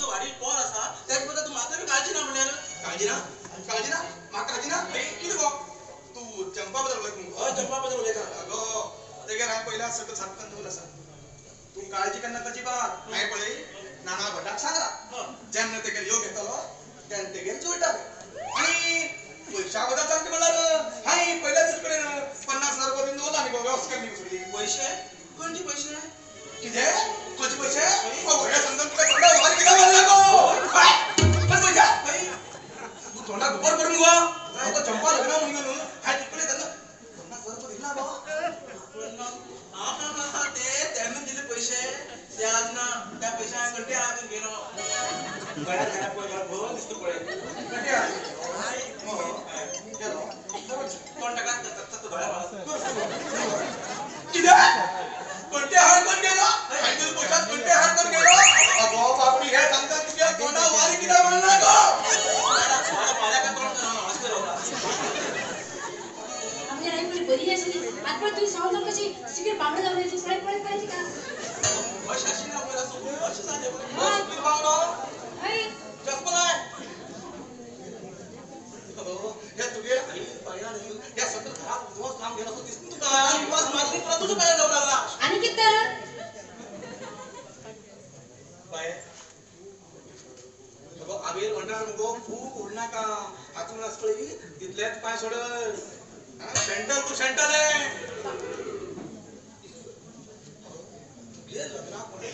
तुजो वाडील पोर आसा त्याच बद्दल तूं मातूय काळजी ना म्हणल्यार काळजी ना काळजी ना म्हाका काळजी ना कितें गो तूं चंपा बद्दल उलयता मुगो हय चंपा बद्दल उलयता अगो तेगेर हांवें पयल्या सगळें सारकें दवरलें आसा तूं काळजी करनाका अजिबात हांवें पळय नाना भटाक सांगला जेन्ना तेगेर योग येतलो तेन्ना तेगेर जुळटाले आनी पयशा बद्दल सांगता म्हणल्यार हांवें पयल्याच कडेन 50,000 रुपया दिवन दवरला न्ही गो वेवस्था केली सगळी पयशे खंयचे पयशे कितें खंयचे पयशे हें सांगता तुका तोंडाक वारी कित्याक मारला गो खंयचे पयशे तूं तोंडाक गोबर करून गो म्हाका चंपा लग्ना म्हणून न्हू हांवें तुजे कडेन तेन्ना 50,000 रुपया दिला गो ते तेन्ना दिले पयशे ते आज ना त्या पयशे हांवें कंटे हाडून गेलो गळ्यात पळय बरो दिसता पळय कंटे गेलो तोंड टाका गळ्या कितें कंटे हाड करून गेलो हांवें तुज्या पयशांत कंटे हाड करून गेलो अगो बापडी हें सांगता तुज्या तोंडा वारी कित्याक म्हणना गो आमगे आई पळय बरी आशिल्ली आतां पळय तुवें सांगून कशी सिगरेट बांगडो जावन येयली पळय पळय पळय तिका अशें आशिल्लें अशें जालें बांगडो हय चस्मा लाय हे तुगे आई बाया ह्या सगळं घरात उजवास काम गेला असो दिसता तुका वास मारली पुरा तुजो पांयार जावंक लागला आनी कितें तर बाये अगो आबेर म्हणटा मुगो खूब उडनाका हातून आस पळय तितलेच पांय सोड शेंटल तूं शेंटल तुगे लग्नाक पळय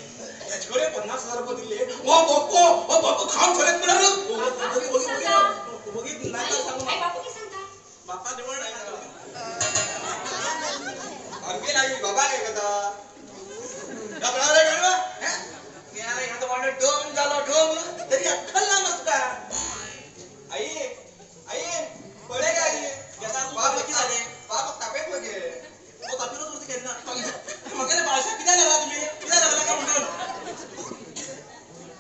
हेचे कडेन 50,000 रुपया दिल्ले हो बाप्पो हो बाप्पो खावन सोडत म्हणल्यार वगी नाका सांगू बापू कितें सांगता बाप्पा निवड आमगे नाही बाबा काय करता घाबरावले काय ह्या वांडो ढोंग जालो ढोंग तरी अक्कल ना मग तुका आई आई पळय काय आई बाप कितें जालें बाप तापेत मगे हो तापिनूच उरता केन्ना म्हगेले बाळशा कित्याक लागला तुमी कित्याक लागला काय म्हणून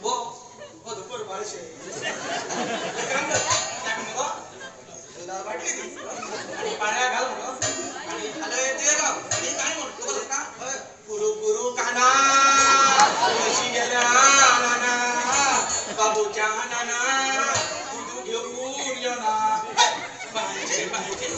हो हो दुपर बाळशे काम कर ताका मुगो बाटली दी आनी पाण्या घाल मुगो आनी हाले ते गाव आनी काणी म्हण खबर आसा हय कुरू कुरू काना कशी गेल्या नाना बाबूच्या नाना कुदू घेऊन येना बायचे बायचे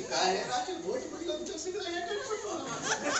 काय हे राजे बोट पडलं तुमच्या सगळं हे काय पडलं?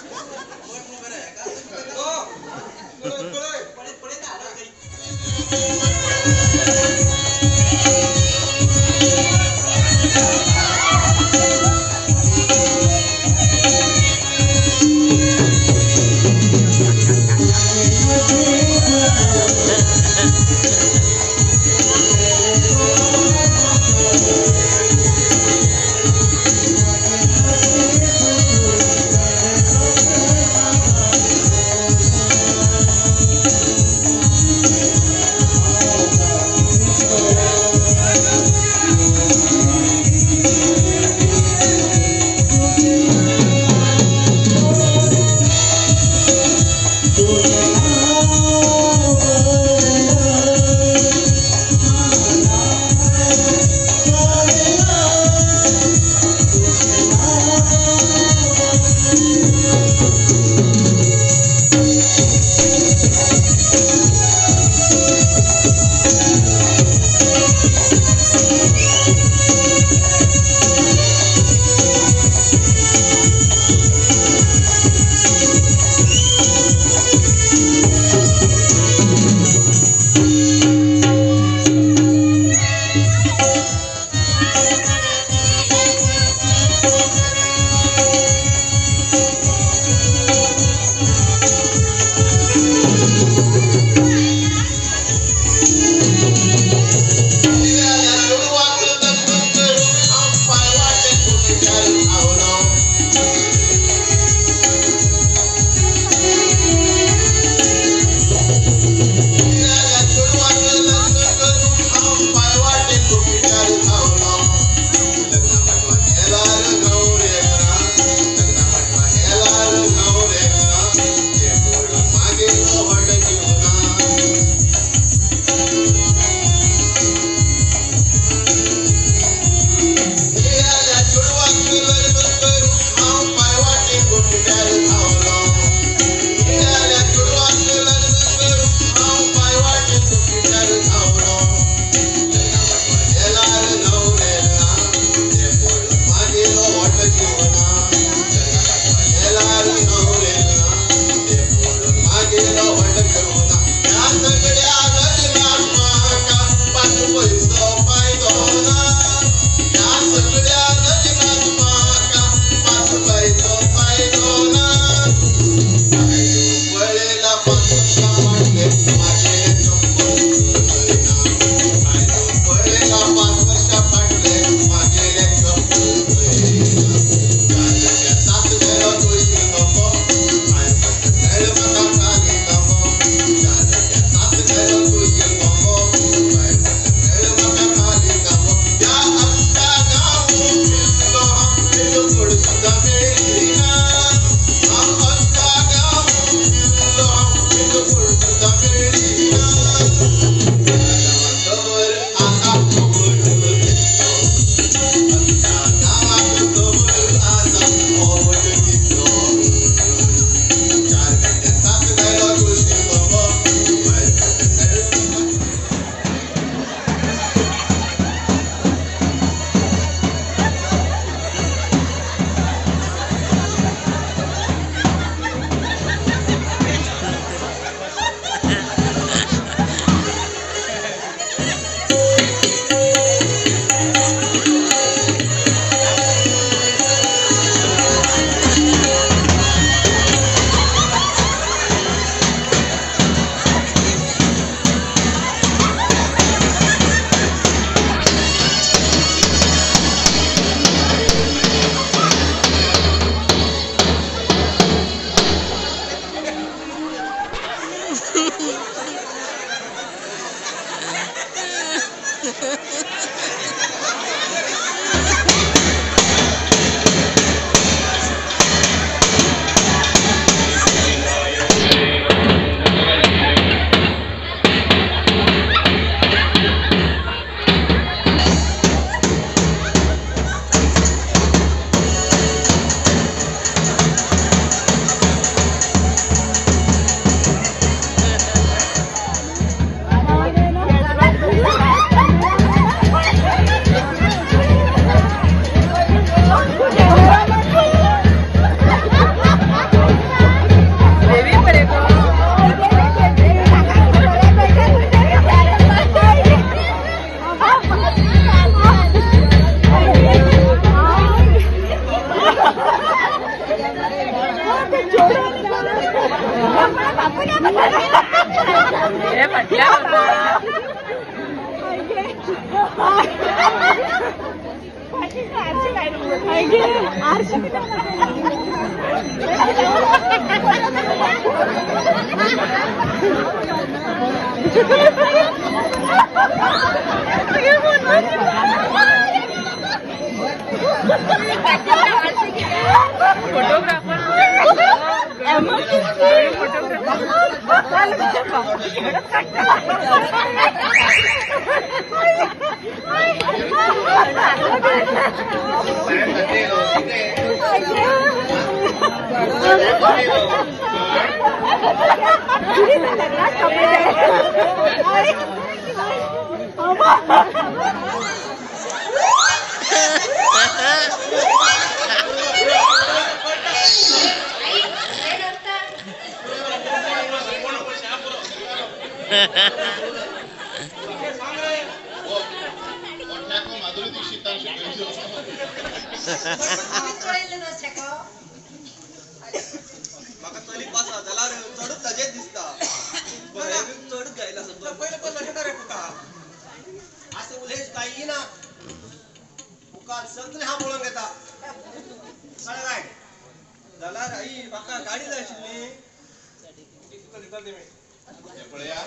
पळया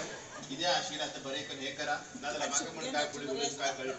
कितें आशिल्लें आतां बरें करून हें करा, नाजाल्यार म्हाका म्हण काय फुडें उलोवंक काय कळटा.